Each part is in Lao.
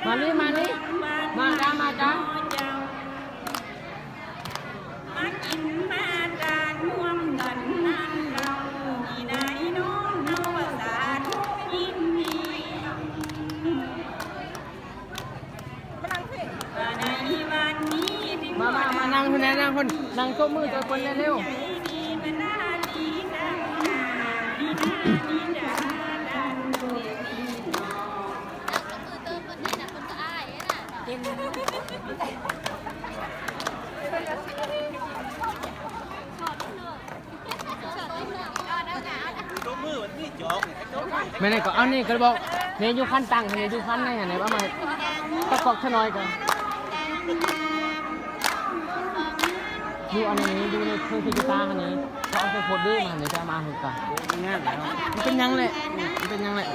ມານີ້ ມານີ້ ມາຈ້າ ມາຈ້າ ມາກິນມາທານຮ່ວມກັນນັ້ນເຮົາ ອີນາຍນ້ອງເຮົາວ່າສາທຸຍິນດີ. ມາ ມາ ມານັ່ງພຸ້ນແດ່ ນັ່ງພຸ້ນ ນັ່ງຕົບມືໃສ່ເພິ່ນແດ່ເລັວ. ແມ່ນກໍເອົານີ້ກໍບອກ ນີ້ຢູ່ຄັນຕັງ ນີ້ຢູ່ຄັນໃນຫັ້ນ ເອົາມາປະກອບຊະໜ້ອຍກ່ອນ. ຢູ່ອັນນີ້ ຢູ່ໃນເຄື່ອງທີ່ກິຕາຫັ້ນນີ້ ເຂົາເອົາໃສ່ໂພດເດ້ມານີ້ ຈະມາຫຶກກະ ມັນເປັນຫຍັງແຫຼະ ມັນເປັນຫຍັງແຫຼະ.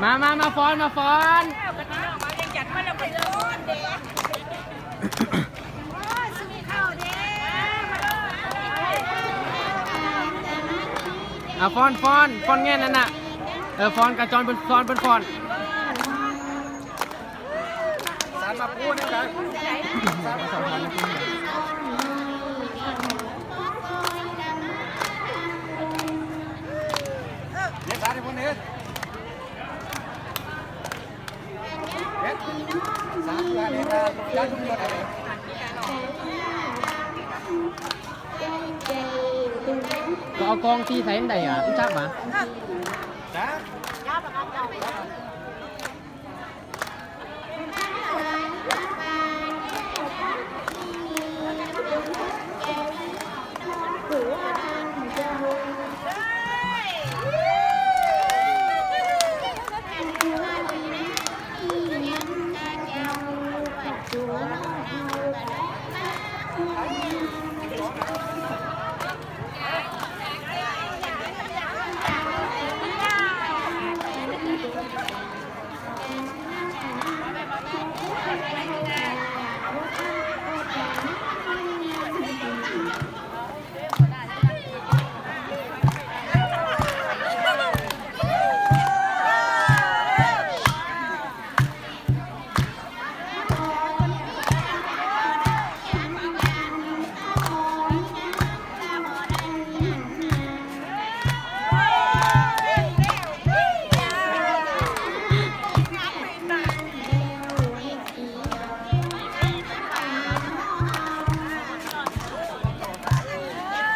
ມາ ມາ ມາຟ້ອນ ມາຟ້ອນ. ອ່າ ຟ້ອນ ຟ້ອນ ຟ້ອນແງ່ນນັ້ນນະ. ເອີ ຟ້ອນກະຈອນເພິ່ນ ສອນເພິ່ນຟ້ອນ. ສານມາພູແນວໃດ? ສານມາພູ ເຮັດສານໃຫ້ເພິ່ນເຮັດ. ເຮັດສານເພື່ອໃຫ້ເຮົາຈັດຊຸມຊົນໃຫ້. ກໍເອົາກອງຕີໃສ່ມັນໄດ້ອະ ມັນຈັບຫວາ?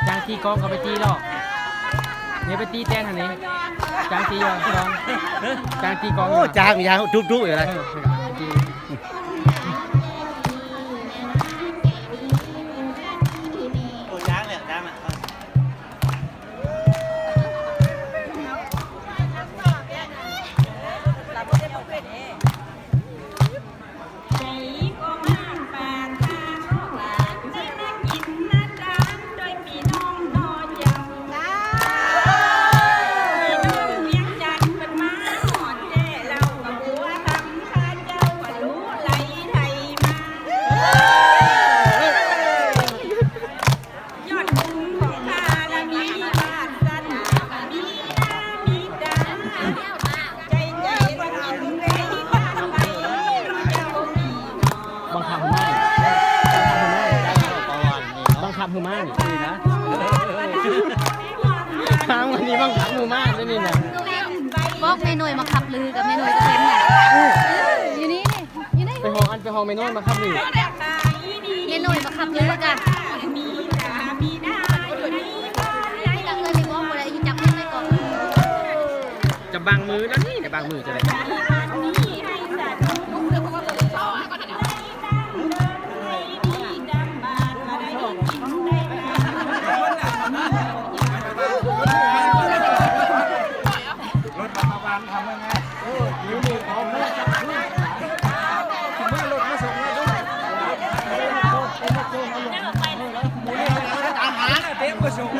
ຈ້າງຕີກອງກໍໄປຕີລອກ ນີ້ໄປຕີແຕນຫັ້ນນີ້ ຈ້າງຕີກອງ ຈ້າງຕີກອງ. ໂອ້ ຈ້າງຢາງດຸໆຢູ່ລະ. ເອີ ໄປຕີ ໂອ້ ຈ້າງແລ້ວ ຈ້າງແລ້ວ. ບັງຄັບໃຫ້ມາ ບັງຄັບໃຫ້ມານີ້ນະ ທາງວັນນີ້ບັງຄັບໃຫ້ມາເດ້ນີ້ນະ. ບອກແມ່ນ້ອຍມາຂັບລື ກັບແມ່ນ້ອຍກໍເປັນນະ ຢູ່ນີ້ ຢູ່ນີ້ ໄປຫ້ອງ ອັນ ໄປຫ້ອງແມ່ນ້ອຍມາຂັບລື ແມ່ນ້ອຍມາຂັບລືກະ ຈະບັງມືແລ້ວນີ້ ຈະບັງມືຈະໄດ້. ຕາມຫານະ ເຕັມກະຊົງ.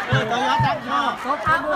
ເອີ ຕໍ່ຍອດຈັບຊອກ.